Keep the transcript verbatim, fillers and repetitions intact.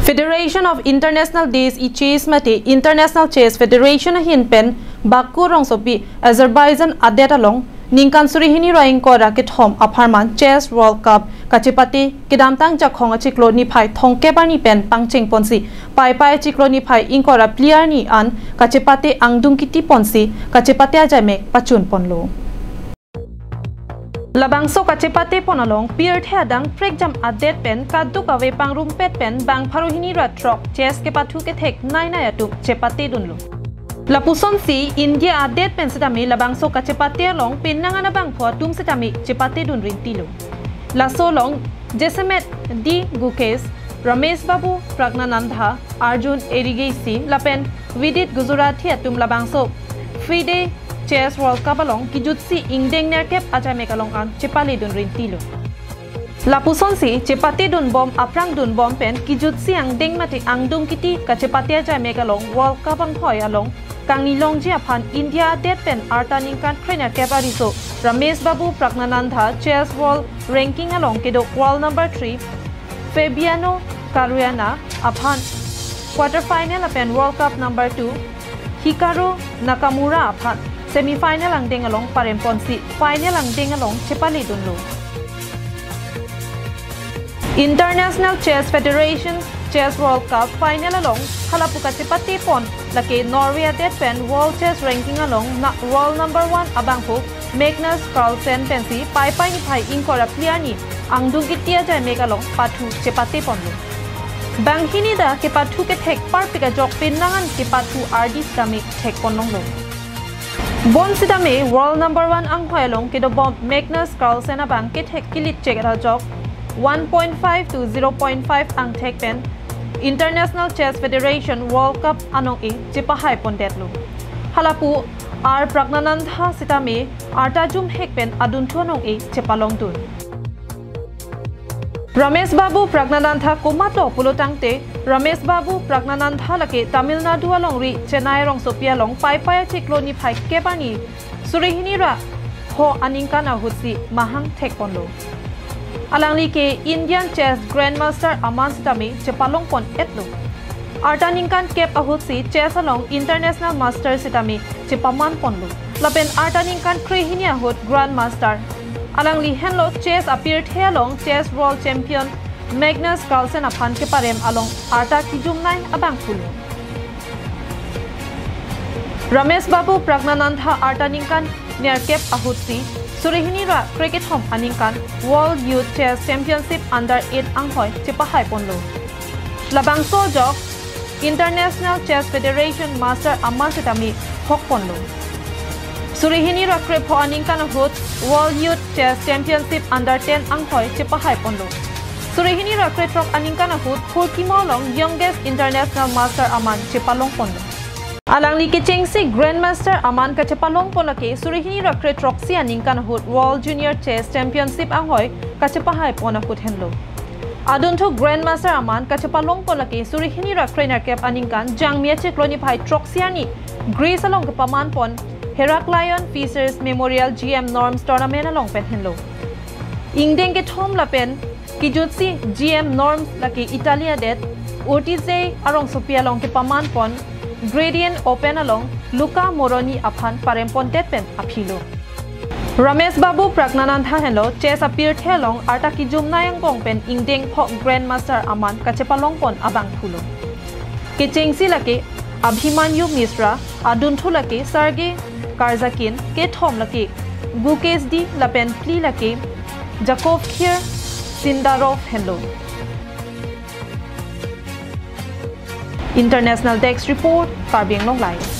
Federation of International Deshi Chess mate International Chess Federation ahin pen Baku rongsopi Azerbaijan adet along ningkan suri hini ra ingkoi ra kethom apharman Chess World Cup kachepate kedamtang Jakhong achiklo niphai thomkep arni pen pangcheng ponsi Paipai achiklo niphai ingkoi ra phli arni an kachepate angdung kiti ponsi kachepate ajaimek pachun ponlo. Labangso kachepate pon along pirthe adang prekjam adet pen kaduk ave pangrumpet pen bang pharo hini ra throk chess kepathu kethek nai nai atum chepate dunlo. Lapusonsi India adet pen sitame labangso kachepate along penang an abangphu atum sitame chepate dun rintilo. Laso along jasemet D Gukesh, Ramesh Babu Praggnanandha, Arjun Erigaisi lapen Vidit Gujarathi atum labangso FIDE Chess World Cup along kijutsi ingdeng nerkep ajaimek along an chepale dun rintilo. Lapusonsi chepate dunbom aphrang dunbom pen kijutsi angdeng mate angdung kiti kachepate ajaimek along World Cup anghoi along kangni longji aphan India adet pen arta ningkan krenerkep ariso Ramesh Babu Praggnanandha Chess World Ranking along kedo world number three Fabiano Caruana aphan quarter final lapen World Cup number two Hikaru Nakamura aphan semi final angdeng along parem ponsi final angdeng along chepale dunlo. International Chess Federation Chess World Cup final along halapu kachepate pon lake Norway adet pen World Chess Ranking along na world number one abangphu Magnus Carlsen pensi Paipai niphai ingkoi ra phli arni angdung kiti ajaimek along pathu chepate ponlo. Bang hini da kepathu kethek parpik ajok penang an kepathu ardi sitame thek ponlonglo. Bonsitame world number one anghoi along kedobom Magnus Carlsen abang kethek kilit chek ajok one point five to zero point five angthek pen International Chess Federation World Cup anong-e chepahai pondetlo. Halapu R Praggnanandha sitame arta jumhek pen adunthu anong-e chepalongdun. Ramesh Babu Praggnanandha komatlo pulo tangte, Ramesh Babu Praggnanandha lake Tamil Nadu alongri Chennai rongsopi along Paipai achiklo niphai kep arni suri hini ra pho aningkan ahutsi mahang thek ponlo. Alangli ke Indian Chess Grandmaster aman sitame chepalong pon-etlo. Arta ningkan kep ahutsi chess along International Master sitame chepaman ponlo. Lapen arta ningkan kre hini ahut Grandmaster. Alangli henlo chess apirthe along Chess World Champion Magnus Carlsen aphan keparem along arta kijumnai abangphulo. Ramesh Babu Praggnanandha arta ningkan nerkep ahutsi suri hini ra krekethom aningkan World Youth Chess Championship Under eight anghoi chepahai ponlo. Labangso ajok International Chess Federation Master aman sitame hok ponlo. Suri hini ra krepho aningkan ahut World Youth Chess Championship Under ten anghoi chepahai ponlo. Suri hini ra krethrok aningkan ahut phurkimo along Youngest International Master aman chepalong ponlo. Alangli kechengsi Grandmaster aman kachepalong pon lake suri hini ra krethroksi aningkan ahut World Junior Chess Championship anghoi kachepahai pon ahut henlo. Adunthu Grandmaster aman kachepalong pon lake suri hini ra krenerkep aningkan Jangmi achiklo niphai throksi arni Greece along kepaman pon Heraclion Fissers Memorial G M Norms Tournament along pen henlo. Ingdeng kethom lapen kijutsi G M Norms lake Italy adet Urticellae arongsopi along kepaman pon Gradient Open along Luca Moroni aphan parem pondet pen aphilo. Ramesh Babu Praggnanandha henlo chess apirthe along arta kijumnai angbong pen ingdeng pho Grandmaster aman kachepalong pon abangphulo. Kechengsi lake Abhimanyu Mishra, adunthu lake Sergei Karjakin, kethom lake Gukesh D lapen phli lake Jakovkhir Sindarov henlo. International Desk Report, Karbi Anglong Live.